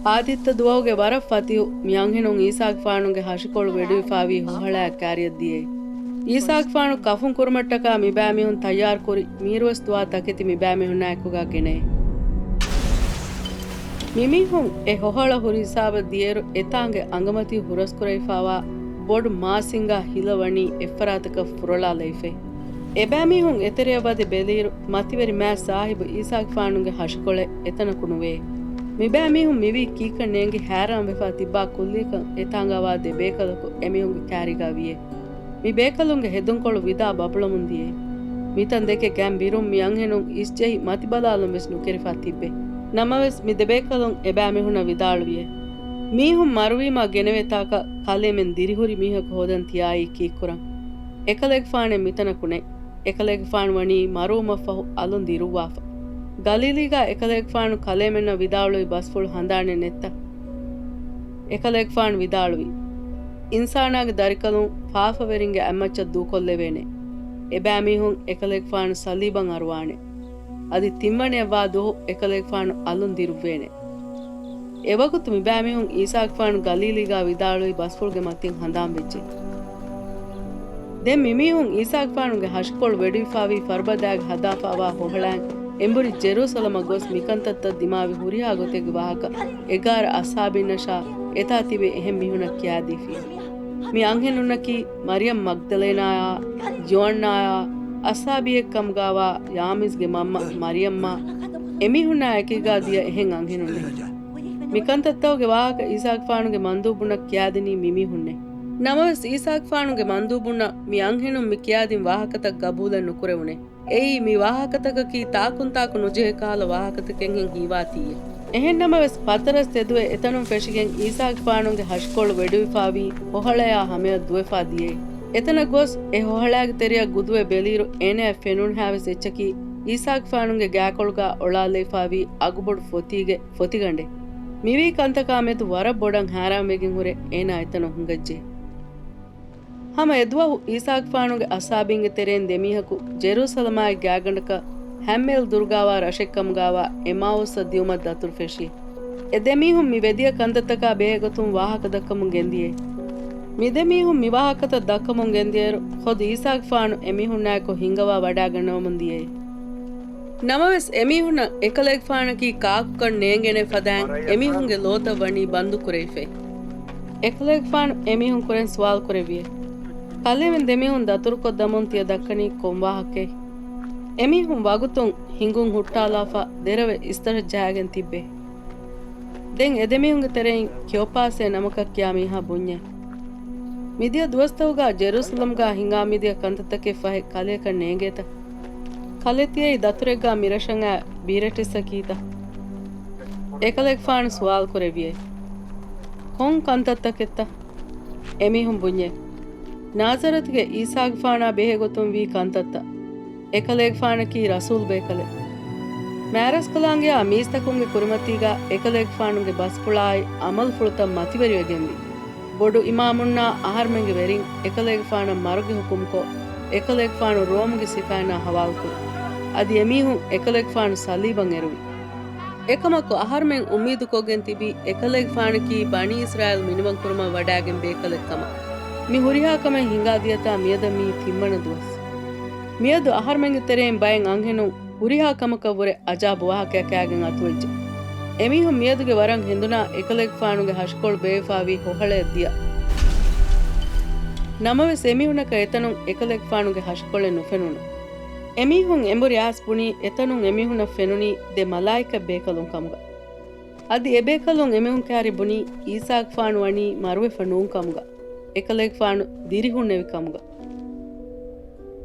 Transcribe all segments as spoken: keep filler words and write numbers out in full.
އާދިއްތަ ދުވަހުގެ ވަރަށް ފަތިހު މި އަންހެނުން އީސާގެފާނުގެ ހަށިކޮޅު ވެޑުވިފާވީ ހޮހަޅަޔަށް ކާރިއަށް ދިޔައީ. އީސާގެފާނު ކަފުން ކުރުމަށްޓަކާ މިބައިމީހުން ތައްޔާރުކުރި މީރުވެސް ދުވާ ތަކެތި މިބައިމީހުންނާއެކުގާ ގެނައޭ. މިމީހުން އެ ހޮހަޅަ ހުރި ހިސާބަށް ދިޔައިރު އެތާނގެ އަނގަމަތީ ހުރަސްކުރެވިފާވާ ބޮޑު މާސިންގާ ހިލަ ވަނީ އެއްފަރާތަކަށް ފުރޮޅާލައިފައި. އެބައިމީހުން އެތެރެޔަށް ވަދެ ބެލިއިރު، މަތިވެރި މާތް ސާހިބު އީސާގެފާނުގެ ހަށިކޮޅެއް އެތަނަކު ނުވެއޭ. މިބައިމީހުން މިވީ ކީކަން ނޭނގި ހައިރާންވެފާ ތިއްބާ ކުއްލިއަކަށް އެތާނގާވާ ދެބޭކަލަކު އެމީހުންގެ ކާރީގާ ވިޔޭ. މި ބޭކަލުންގެ ހެދުންކޮޅު ވިދާ ބަބުޅަމުން ދިޔައީ. މިތަން ދެކެ ގަތް ބިރުން މި އަންހެނުން އިސްޖެހި މަތިބަލާލަން ވެސް ނުކެރިފާ ތިއްބެ. ނަމަވެސް، މި ދެބޭކަލުން އެބައިމީހުނަށް ވިދާޅުވިއޭ. މީހުން މަރުވީމާ ގެނެވޭތާކަށް ކަލޭމެން ދިރިހުރި މީހަކު ހޯދަން ތިޔާއީ ކީއްކުރަން؟ އެކަލޭގެފާނެއް މިތަނަކު ނެތް. އެކަލޭގެފާނު ވަނީ މަރުވުމަށްފަހު އަލުން ދިރުއްވާފަ. ގަލީލީގާ އެކަލޭގެފާނު ކަލޭމެންނަށް ވިދާޅުވި ބަސްފުޅު ހަނދާނެއް ނެތްތަ؟ އެކަލޭގެފާނު ވިދާޅުވި، އިންސާނާގެ ދަރިކަލުން ފާފަވެރިންގެ އަތްމައްޗަށް ދޫކޮށްލެވޭނެ. އެބައިމީހުން އެކަލޭގެފާނު ސަލީބަށް އަރުވާނެ. އަދި ތިންވަނަޔަށްވާ ދުވަހު އެކަލޭގެފާނު އަލުން ދިރުއްވޭނެ. އެވަގުތު މިބައިމީހުން އީސާގެފާނު ގަލީލީގާ ވިދާޅުވި ބަސްފުޅުގެ މަތިން ހަނދާން ވެއްޖެ. ދެން މިމީހުން އީސާގެފާނުގެ ހަށިކޮޅު ވެޑުވިފާވީ ފަރުބަދައިގެ ހަދާފާވާ ހޮހަޅައިން އެނބުރި ޖެރޫސަލަމަށް ގޮސް މިކަންތައްތައް ދިމާވި ހުރިހާ ގޮތެއްގެ ވާހަކަ އެގާރަ އަޞްޙާބީންނަށާ އެތާ ތިބި އެހެން މީހުންނަށް ކިޔާދީފި. މި އަންހެނުންނަކީ މަރިޔަމް މަގްދަލޭނާއާ، ޔޯއަންނާއާ، އަޞްޙާބީއެއްކަމުގާވާ ޔާމީޒްގެ މަންމަ މަރިޔަމްއާ، އެމީހުންނާ އެކީގާ ދިޔަ އެހެން އަންހެނުންނޭ. މިކަންތައްތަކުގެ ވާހަކަ އީސާގެފާނުގެ މަންދޫބުންނަށް ކިޔާދިނީ މިމީހުންނޭ. ނަމަވެސް، އީސާގެފާނުގެ މަންދޫބުންނަށް މި އަންހެނުން މި ކިޔާދިން ވާހަކަތައް ގަބޫލެއް ނުކުރެވުނޭ. އެއީ، މި ވާހަކަތަކަކީ ތާކުންތާކު ނުޖެހޭ ކަހަލަ ވާހަކަތަކެއްހެން ހީވާތީއޭ. އެހެންނަމަވެސް، ފަތަރަސް ތެދުވެ އެތަނުން ފެށިގެން އީސާގެފާނުގެ ހަށިކޮޅު ވެޑުވިފާވީ ހޮހަޅަޔާ ހަމަޔަށް ދުވެފާ ދިޔައީ. އެތަނަށް ގޮސް އެ ހޮހަޅާގެ ތެރެއަށް ގުދުވެ ބެލިއިރު އޭނަޔަށް ފެނުނުހާވެސް އެއްޗަކީ އީސާގެފާނުގެ ގާކޮޅުގާ އޮޅާލައިފާވީ އަގުބޮޑު ފޮތީގެ ފޮތިގަނޑެއް. މިވީ ކަންތަކާ މެދު ވަރަށް ބޮޑަށް ހައިރާންވެގެން ހުރެ އޭނާ އެތަނަށް ހިނގައްޖެ. ހަމަ އެދުވަހު އީސާގެފާނުގެ އަޞްޙާބީންގެ ތެރެއިން ދެމީހަކު ޖެރޫސަލަމާއި ގާގަނޑަކަށް ހައްމޭލް ދުރުގާވާ ރަށެއްކަމުގާވާ އެމާއުސަށް ދިއުމަށް ދަތުރު ފެށި. އެ ދެމީހުން މި ވެދިޔަ ކަންތައްތަކާ ބެހޭގޮތުން ވާހަކަ ދައްކަމުން ގެންދިޔައީ. މި ދެމީހުން މި ވާހަކަތައް ދައްކަމުން ގެންދިޔައިރު، ޚުދު އީސާގެފާނު އެމީހުންނާއެކު ހިންގަވާ ވަޑާގަންނަވަމުން ދިޔައީ. ނަމަވެސް، އެމީހުންނަށް އެކަލޭގެފާނަކީ ކާކުކަން ނޭނގޭނެ ފަދައިން އެމީހުންގެ ލޯތައް ވަނީ ބަންދުކުރެވިފައި. އެކަލޭގެފާނު އެމީހުން ކުރެން ސުވާލު ކުރެއްވިއޭ. ކަލޭމެން ދެމީހުން ދަތުރުކޮށްދަމުން ތިޔަ ދައްކަނީ ކޮން ވާހަކައެއް؟ އެމީހުން ވަގުތުން ހިނގުން ހުއްޓާލާފަ ދެރަވެ އިސްތަށަށް ޖަހާގެން ތިއްބެ. ދެން އެދެމީހުންގެ ތެރެއިން ކްލިއޮޕާސް ނަމަކަށް ކިޔާ މީހާ ބުންޏޭ. މިދިޔަ ދުވަސްތަކުގާ ޖެރޫސަލަމްގާ ހިނގާ މިދިޔަ ކަންތައްތަކެއް ފަހެ ކަލެއަކަށް ނޭނގޭތަ؟ ކަލެ ތިޔައީ ދަތުރެއްގާ މިރަށަށް އައި ބީރަ ޓިއްސަކީތަ؟ އެކަލޭގެފާނު ސުވާލު ކުރެއްވިއޭ. ކޮން ކަންތައްތަކެއްތަ؟ އެމީހުން ބުންޏޭ. ނާޒަރަތުގެ އީސާގެފާނާ ބެހޭގޮތުން ވީ ކަންތައްތައް. އެކަލޭގެފާނަކީ ރަސޫލް ބޭކަލެއް. މާރަސްކަލާނގެއާ މީސްތަކުންގެ ކުރިމަތީގާ އެކަލޭގެފާނުގެ ބަސްފުޅާއި ޢަމަލުފުޅުތައް މަތިވެރިވެގެންވި. ބޮޑު އިމާމުންނާ އަހަރުމެންގެ ވެރިން އެކަލޭގެފާނަށް މަރުގެ ޙުކުމްކޮށް، އެކަލޭގެފާނު ރޯމުގެ ސިފައިންނާ ޙަވާލުކުރި. އަދި އެމީހުން އެކަލޭގެފާނު ޞަލީބަށް އެރުވި. އެކަމަކު، އަހަރުމެން އުއްމީދުކޮށްގެން ތިބީ އެކަލޭގެފާނަކީ ބަނީ އިސްރާއީލް މިނިވަންކުރުމަށް ވަޑާގެން ބޭކަލެއް ކަމަށް. މި ހުރިހާ ކަމެއް ހިނގާ ދިޔަތާ މިއަދަށް މީ ތިންވަނަ ދުވަސް. މިއަދު އަހަރުމެންގެ ތެރެއިން ބައެއް އަންހެނުން ހުރިހާ ކަމަކަށް ވުރެ އަޖާބު ވާހަކައެއް ކާގެން އަތުވެއްޖެ. އެމީހުން މިއަދުގެ ވަރަށް ހެނދުނާ އެކަލޭގެފާނުގެ ހަށިކޮޅު ބޭވެފާވީ ހޮހަޅަޔަށް ދިޔަ. ނަމަވެސް، އެމީހުންނަކަށް އެތަނުން އެކަލޭގެފާނުގެ ހަށިކޮޅެއް ނުފެނުނު. އެމީހުން އެނބުރި އައިސް ބުނީ އެތަނުން އެމީހުންނަށް ފެނުނީ ދެ މަލާއިކަ ބޭކަލުން ކަމުގަ. އަދި އެބޭކަލުން އެމީހުން ކާރި ބުނީ އީސާގެފާނު ވަނީ މަރުވެފަ ނޫން ކަމުގަ، އެކަލޭގެފާނު ދިރިހުންނެވި ކަމުގަ.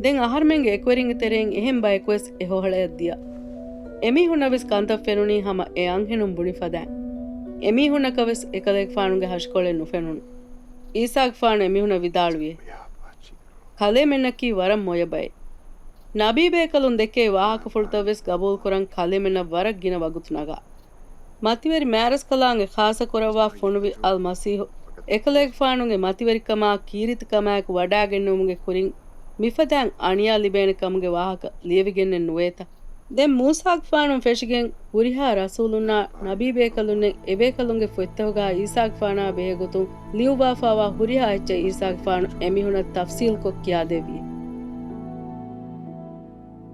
ދެން އަހަރުމެންގެ އެކުވެރިންގެ ތެރެއިން އެހެން ބަޔަކުވެސް އެ ހޮހަޅަޔަށް ދިޔަ. އެމީހުންނަށް ވެސް ކަންތައް ފެނުނީ ހަމަ އެ އަންހެނުން ބުނި ފަދައިން. އެމީހުންނަކަށް ވެސް އެކަލޭގެފާނުގެ ހަށިކޮޅެއް ނުފެނުނު. އީސާގެފާނު އެމީހުނަށް ވިދާޅުވިއޭ. ކަލޭމެންނަކީ ވަރަށް މޮޔަ ބައެއް. ނަބީ ބޭކަލުން ދެކޭ ވާހަކަފުޅުތައް ވެސް ގަބޫލުކުރަން ކަލޭމެންނަށް ވަރަށް ގިނަ ވަގުތު ނަގާ. މަތިވެރި މާރަސްކަލާނގެ ޚާއްޞަކުރައްވާ ފޮނުވި އަލްމަސީޙު، އެކަލޭގެފާނުގެ މަތިވެރިކަމާ ކީރިތިކަމާއެކު ވަޑާގެންނެވުމުގެ ކުރިން މިފަދައިން އަނިޔާ ލިބޭނެ ކަމުގެ ވާހަކަ ލިޔެވިގެންނެއް ނުވޭތަ؟ ދެން މޫސާގެފާނު ފެށިގެން ހުރިހާ ރަސޫލުންނާ ނަބީބޭކަލުންނެއް އެބޭކަލުންގެ ފޮތްތަކުގާ ޢީސާގެފާނާ ބެހޭގޮތުން ލިޔުއްވާފާވާ ހުރިހާ އެއްޗެއް ޢީސާގެފާނު އެމީހުނަށް ތަފްޞީލްކޮށް ކިޔާދެއްވި.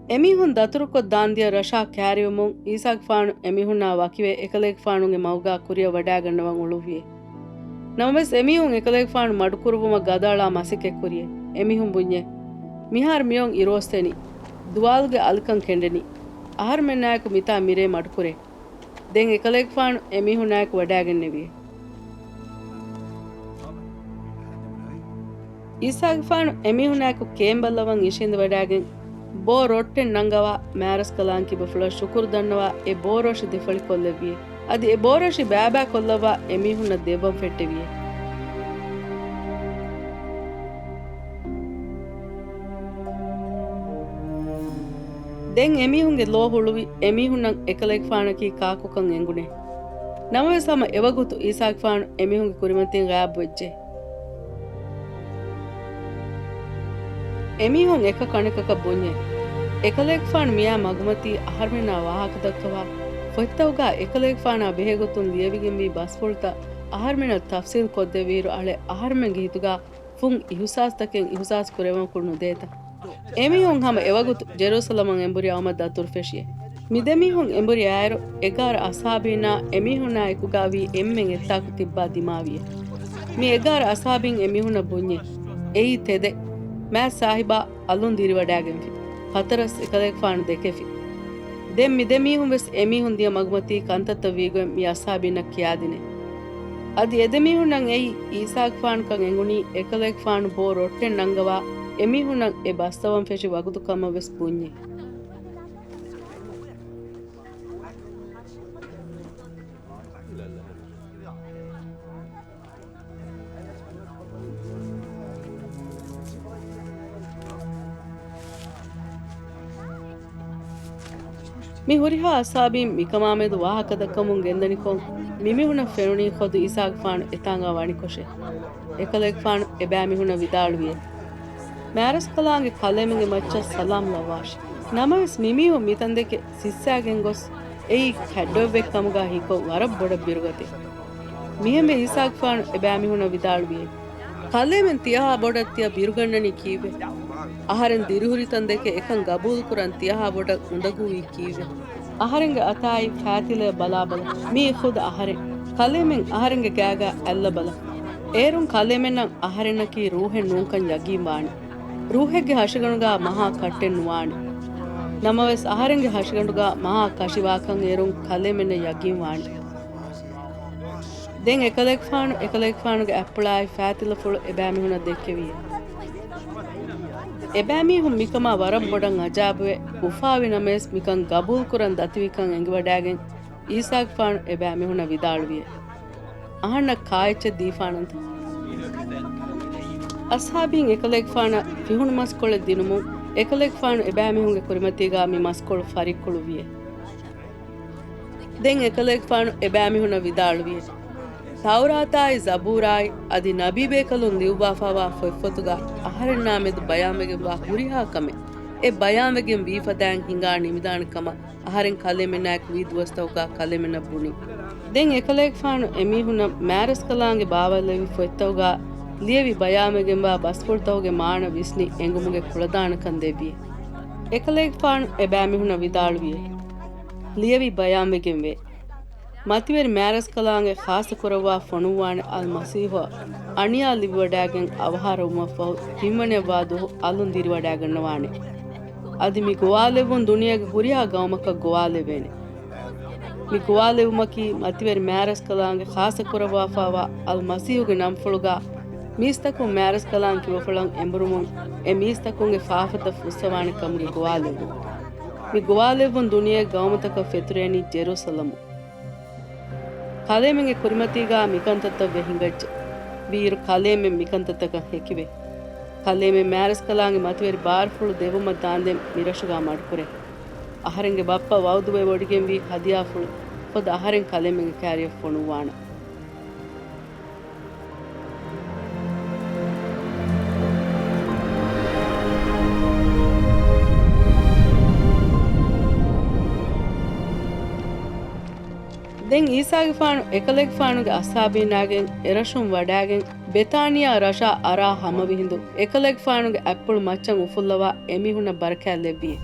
އެމީހުން ދަތުރުކޮށް ދާންދިޔަ ރަށާ ކައިރިވަމުން ޢީސާގެފާނު އެމީހުންނާ ވަކިވެ އެކަލޭގެފާނުގެ މަގުގާ ކުރިއަށް ވަޑާގަންނަވަން އުޅުއްވިއޭ. ނަމަވެސް އެމީހުން އެކަލޭގެފާނު މަޑުކުރުވުމަށް ގަދައަޅާ މަސައްކަތްކުރިއޭ. އެމީހުން ބުންޏޭ، މިހާރު މިއޮން އިރުއޮއްސެނީ. ދުވާލުގެ އަލިކަން ކެނޑެނީ. އަހަރުމެންނާއެކު މިތާ މިރޭ މަޑުކުރޭ. ދެން އެކަލޭގެފާނު އެމީހުންނާއެކު ވަޑާގެންނެވިއޭ. ޢީސާގެފާނު އެމީހުންނާއެކު ކޭނބަލަވަން އިށީނދެވަޑާގެން، ބޯ ރޮއްޓެއް ނަންގަވާ، މާރަސްކަލާނގެ ކިބަފުޅަށް ޝުކުރު ދަންނަވާ، އެ ބޯރޮށި ދެފަޅިކޮށްލެއްވިއޭ. އަދި އެ ބޯރޮށި ބައިބައިކޮށްލައްވާ، އެމީހުންނަށް ދެއްވަން ފެއްޓެވިއޭ. ދެން އެމީހުންގެ ލޯ ހުޅުވި، އެމީހުންނަށް އެކަލޭގެފާނަކީ ކާކުކަން އެނގުނޭ. ނަމަވެސް ހަމަ އެވަގުތު ޢީސާގެފާނު އެމީހުންގެ ކުރިމަތިން ޣާއިބުވެއްޖެ. އެމީހުން އެކަކު އަނެކަކަށް ބުންޏޭ، އެކަލޭގެފާނު މިއާ މަގުމަތީ އަހަރުމެންނާ ވާހަކަދައްކަވާ، ފޮތްތަކުގާ އެކަލޭގެފާނާ ބެހޭގޮތުން ލިޔެވިގެންވީ ބަސްފުޅުތައް އަހަރުމެންނަށް ތަފްޞީލް ކޮށްދެއްވިއިރު، އަޅެ އަހަރުމެންގެ ހިތުގާ ފުން އިހުސާސްތަކެއް އިހުސާސް ކުރެވެމަކު ނުދޭތަ؟ އެމީހުން ހަމަ އެވަގުތު ޖެރޫސަލަމަށް އެނބުރި އައުމަށް ދަތުރު ފެށިއޭ. މި ދެމީހުން އެނބުރި އާއިރު، އެގާރަ އަޞްޙާބީންނާ އެމީހުންނާ އެކުގާ ވީ އެންމެން އެއްތާކު ތިއްބާ ދިމާވިއޭ. މި އެގާރަ އަޞްޙާބީން އެމީހުންނަށް ބުންޏޭ، އެއީ ތެދެއް. މާތް ސާހިބާ އަލުން ދިރިވަޑާގެންފި. ފަތަރަސް އެކަލޭގެފާނު ދެކެފި. ދެން މި ދެމީހުން ވެސް އެމީހުން ދިޔަ މަގުމަތީ ކަންތައްތައް ވީގޮތް މި އަޞްޙާބީންނަށް ކިޔާދިނޭ. އަދި އެދެމީހުންނަށް އެއީ ޢީސާގެފާނުކަން އެނގުނީ އެކަލޭގެފާނު ބޯ ރޮއްޓެއް ނަންގަވާ އެމީހުންނަށް އެ ބަސްދަވަން ފެށި ވަގުތު ކަމަށް ވެސް ބުންޏޭ. މި ހުރިހާ އަޞްޙާބީން މިކަމާމެދު ވާހަކަދައްކަމުން ގެންދަނިކޮށް، މިމީހުނަށް ފެނުނީ ޚުދު ޢީސާގެފާނު އެތާނގާ ވަނިކޮށޭ. އެކަލޭގެފާނު އެބައިމީހުނަށް ވިދާޅުވިއޭ، މާރަސްކަލާނގެ ކަލޭމެންގެ މައްޗަށް ސަލާމް ލައްވާށި. ނަމަވެސް މިމީހުން މިތަންދެކެ ސިއްސާގެން ގޮސް އެއީ ކައްޑޮއެއްވެ ކަމުގާ ހީކޮށް ވަރަށް ބޮޑަށް ބިރުގަތޭ. މިހެންވެ ޢީސާގެފާނު އެބައިމީހުނަށް ވިދާޅުވިއޭ، ކަލޭމެން ތިޔަހާ ބޮޑަށް ތިޔަ ބިރުގަންނަނީ ކީއްވެ؟ އަހަރެން ދިރިހުރިތަން ދެކެ އެކަން ގަބޫލުކުރަން ތިޔަހާ ބޮޑަށް އުނދަގޫވީ ކީއްވެ؟ އަހަރެންގެ އަތާއި ފައިތިލަޔަށް ބަލާބަލަ. މިއީ ޚުދު އަހަރެން. ކަލޭމެން އަހަރެންގެ ގާގާ އަތްލަބަލަ. އޭރުން ކަލޭމެންނަށް އަހަރެންނަކީ ރޫޙެއް ނޫންކަން ޔަގީންވާނެ. ރޫޙެއްގެ ހަށިގަނޑުގާ މަހާ ކައްޓެއް ނުވާނެ. ނަމަވެސް އަހަރެންގެ ހަށިގަނޑުގާ މަހާ ކަށިވާކަން އޭރުން ކަލޭމެންނަށް ޔަގީންވާނެ. ދެން އެކަލޭގެފާނު، އެކަލޭގެފާނުގެ އަތްޕުޅާއި ފައިތިލަފުޅު އެބައިމީހުނަށް ދެއްކެވިއޭ. އެބައިމީހުން މިކަމާ ވަރަށް ބޮޑަށް އަޖާއިބުވެ، އުފާވި ނަމަވެސް މިކަން ގަބޫލުކުރަން ދަތިވިކަން އެނގިވަޑާގެން، ޢީސާގެފާނު އެބައިމީހުނަށް ވިދާޅުވިއޭ، އަހަންނަށް ކާއެއްޗެއް ދީފާނަންތަ؟ އަޞްޙާބީން އެކަލޭގެފާނަށް ފިހުނު މަސްކޮޅެއް ދިނުމުން، އެކަލޭގެފާނު އެބައިމީހުންގެ ކުރިމަތީގާ މި މަސްކޮޅު ފަރިއްކުޅުއްވިއޭ. ދެން އެކަލޭގެފާނު އެބައިމީހުނަށް ވިދާޅުވިއޭ، ތައުރާތާއި ޒަބޫރާއި އަދި ނަބީބޭކަލުން ލިޔުއްވާފާވާ ފޮތްފޮތުގާ އަހަރެންނާމެދު ބަޔާންވެގެންވާ ހުރިހާ ކަމެއް އެ ބަޔާންވެގެން ވީފަދައިން ހިނގާ ނިމިދާނެ ކަމަށް އަހަރެން ކަލޭމެންނާއެކު ވީ ދުވަސްތަކުގާ ކަލޭމެންނަށް ބުނި. ދެން އެކަލޭގެފާނު އެމީހުނަށް މާރަސްކަލާނގެ ބާވަތްލެއްވި ފޮތްތަކުގާ ލިޔެވި ބަޔާންވެގެންވާ ބަސްފުޅުތަކުގެ މާނަ ވިސްނި އެނގުމުގެ ކުޅަދާނަކަން ދެއްވި. އެކަލޭގެފާނު އެބައިމީހުނަށް ވިދާޅުވިއޭ، ލިޔެވި ބަޔާންވެގެންވޭ. މަތިވެރި މާރަސްކަލާނގެ ޚާއްޞަކުރައްވާ ފޮނުއްވާނެ އަލްމަސީޙުއަށް އަނިޔާ ލިބިވަޑާގެން އަވަހާރަވުމަށްފަހު ތިންވަނައަށްވާ ދުވަހު އަލުން ދިރިވަޑާގަންނަވާނެ. އަދި މި ގޮވާލެއްވުން ދުނިޔޭގެ ހުރިހާ ގައުމަކަށް ގޮވާލެވޭނެ. މި ގޮވާލެވުމަކީ މަތިވެރި މާރަސްކަލާނގެ ޚާއްޞަކުރައްވާފާވާ އަލްމަސީޙުގެ ނަންފުޅުގާ މީސްތަކުން މާރަސްކަލާނގެ ކިބަފުޅަށް އެނބުރުމުން އެ މީސްތަކުންގެ ފާފަތައް ފުއްސަވާނެ ކަމުގެ ގޮވާލެއްވުން. މި ގޮވާލެއްވުން ދުނިޔޭގެ ގައުމުތަކަށް ފެތުރޭނީ ޖެރޫސަލަމު. ކަލޭމެންގެ ކުރިމަތީގާ މިކަންތައްތައް ވެ ހިނގައްޖެ. ވީއިރު ކަލޭމެން މިކަންތައްތަކަށް ހެކިވޭ. ކަލޭމެން މާރަސްކަލާނގެ މަތިވެރި ބާރުފުޅު ދެއްވުމަށް ދާންދެން މިރަށުގާ މަޑުކުރޭ. އަހަރެންގެ ބައްޕަ ވައުދުވެވޮޑިގެންވީ ހަދިޔާފުޅު ފޮދު އަހަރެން ކަލޭމެންގެ ކާރިއަށް ފޮނުއްވާނަން. ދެން އީސާގެފާނު އެކަލޭގެފާނުގެ އަޞްޙާބީންނާގެން އެރަށުން ވަޑާގެން ބެތާނިޔާ ރަށާ އަރާ ހަމަވި ހިނދު، އެކަލޭގެފާނުގެ އަތްޕުޅު މައްޗަށް އުފުއްލަވާ އެމީހުންނަށް ބަރަކާތް ލެއްވިއޭ.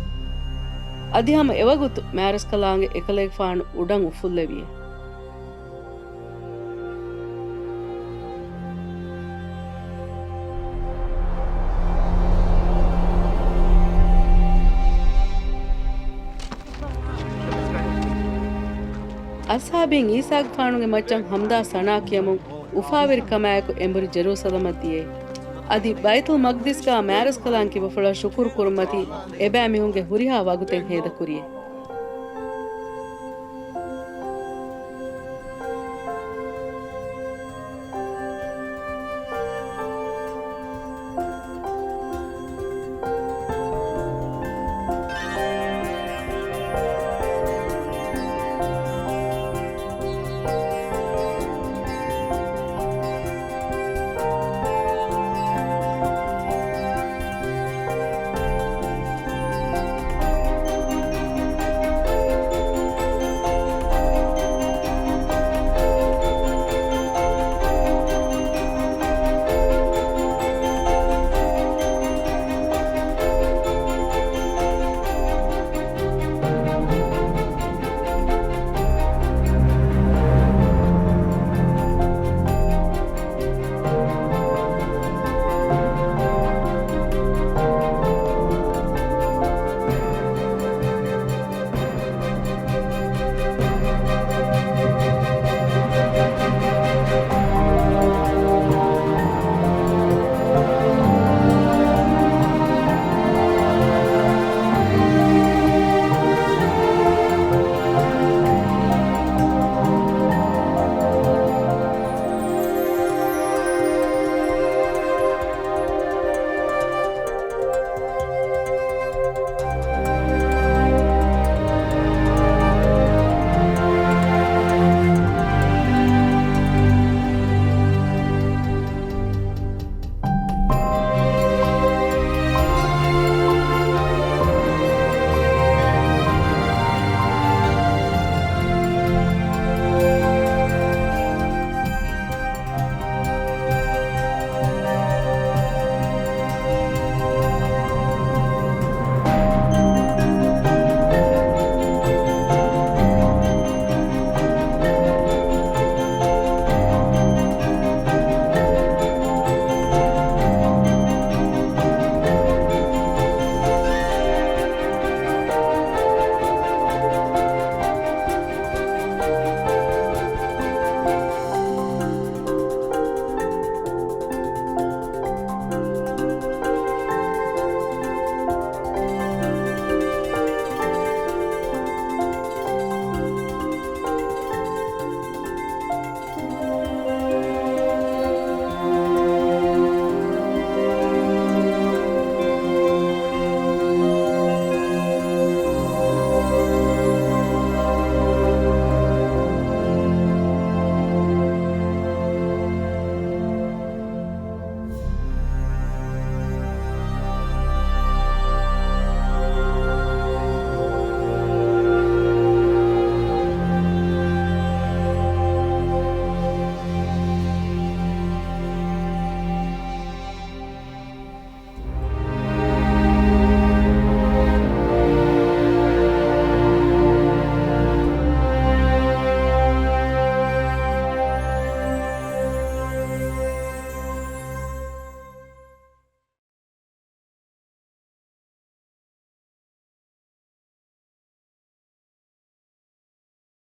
އަދި ހަމަ އެވަގުތު މާރަސްކަލާނގެ އެކަލޭގެފާނު އުޑަން އުފުއްލެވިއޭ. އަޞްޙާބީން އީސާގެފާނުގެ މައްޗަށް ހަމްދާ ސަނާ ކިޔަމުން އުފާވެރިކަމާއެކު އެނބުރި ޖެރޫސަލަމަށް ދިޔައީ. އަދި ބައިތުލް މަޤްދިސްގާ މާރަސްކަލާން ކިބަފުޅަށް ޝުކުރު ކުރުމަތީ އެބައިމީހުންގެ ހުރިހާ ވަގުތެއް ހޭދަކުރިއޭ.